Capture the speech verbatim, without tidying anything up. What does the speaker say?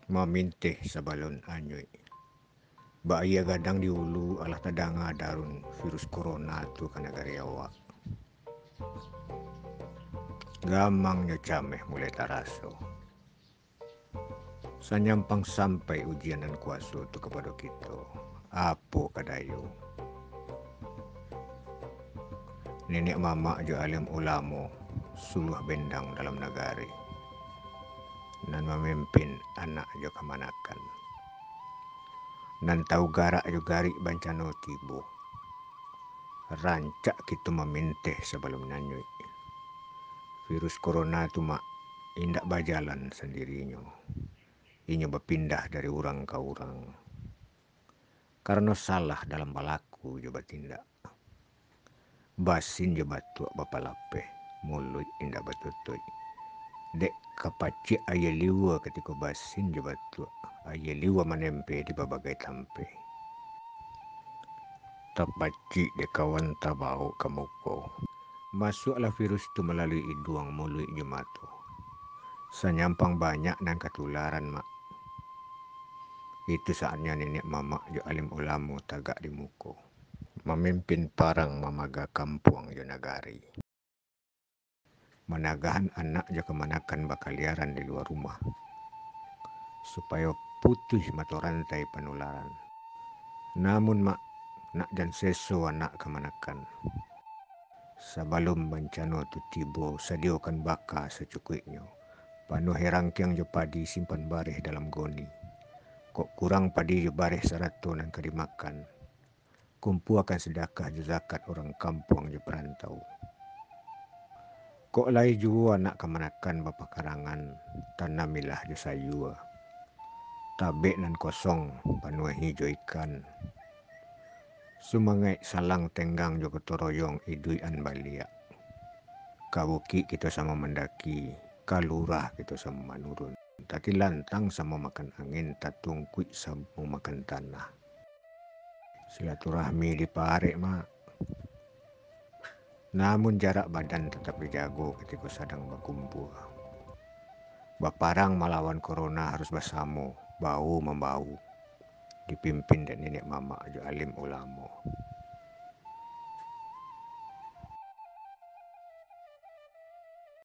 Maminteh sabalun anyuik. Bak aia gadang di ulu, alah tadanga darun virus corona tu ka nagari awak. Gamangnyo cameh mulai taraso. Sanyampang sampai ujian nan kuaso tu kapado kito, apo ka dayo? Nenek mamak jo alim ulamo, suluah bendang dalam nagari, nan mamimpin anak jo kamanakan. Nan tau garak jo garik bancano tibo. Rancak kito maminteh sabalun nanyuik. Virus corona tu, Mak, indak bajalan sandirinyo. Inyo bapindah dari urang ka urang. Karano salah dalam balaku jo batindak. Basin jo batuak bapalapeh, muluik indak batutuik. Dek ka pacik aia liua katiko basin jo batuak, aia liua manempe di babagai tampek. Tapacik dek kawan tabawok ka muko. Masuaklah virus tu malalui iduang, muluik jo mato. Sanyampang banyak nan katularan, Mak. Itu saatnyo nenek mamak jo alim ulamo tagak di muko, mamimpin parang mamaga kampuang jo nagari. Managahan anak jo kamanakan bakaliaran di lua rumah, supayo putuih mato rantai panularan. Namun, Mak, nak jan seso anak kamanakan. Sabalun bancano tu tibo, sadiokan baka sacukuiknyo. Panuahi rangkiang jo padi, simpan bareh dalam goni. Kok kurang padi jo bareh sarato nan ka dimakan, kumpuakan sadakah jo zakat urang kampuang jo parantau. Kok lai juo anak kamanakan bapakarangan, tanamilah jo sayua. Tabek nan kosong, panuahi jo ikan. Sumangaik salang tenggang jo gotong royong, iduikan baliak. Ka bukik kito samo mandaki, ka lurah kito samo manurun. Tatilantang samo makan angin, tatungkuik samo makan tanah. Silaturahmi diparek, Mak. Namun jarak badan tatap dijago katiko sadang bakumpua. Baparang malawan corona harus basamo, bahu mambahu, dipimpin dek nenek mamak jo alim ulamo.